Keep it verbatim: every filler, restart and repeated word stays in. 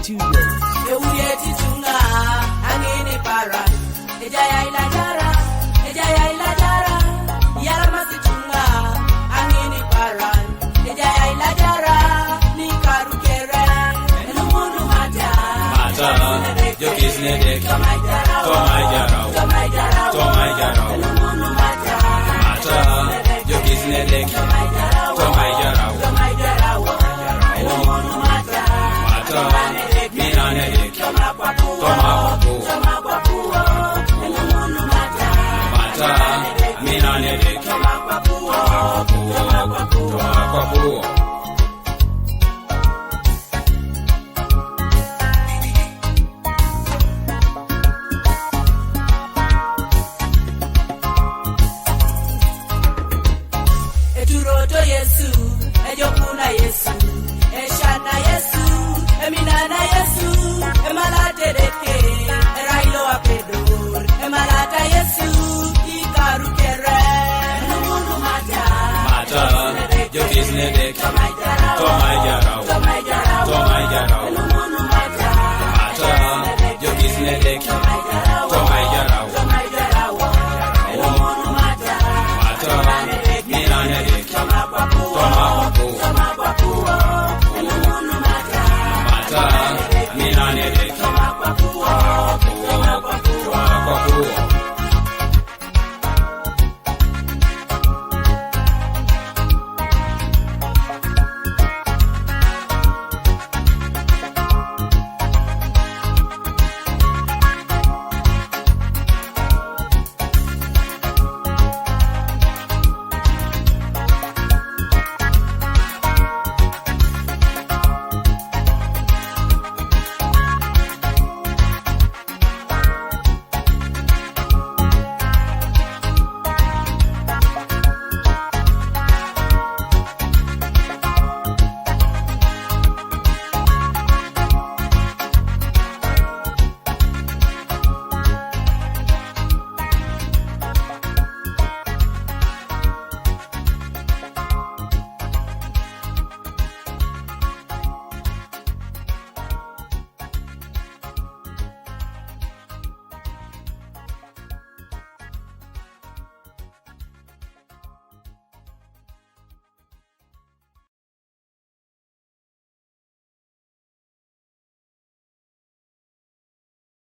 Studios. Ewuye ti tunga, angini para. Ejaya ila jara, ejaya ila jara. Yara masi tunga, angini para. Ejaya ila jara, ni karu kere. Elumunu mata. Mata, jokis ne dek. Tomai jarau. Tomai jarau. Tomai jarau. Tomai jarau. Elumunu mata. Mata, jokis ne dek. Tomai jarau. Tomai jarau. Elumunu mata. Mata, mina ne dek. Toma kwapu. Toma kwapu. Mata, mina ne dek. Toma kwapu. Toma kwapu. Eturoto Yesu, ejokuna Yesu, eshana Yesu, eminana Yesu, emalate deke, erailo apedor, emalata Yesu, ikaru kere, numunu mata. Mata, jokis ne dek. Tomai jarau. Tomai jarau. Tomai jarau. Elumunu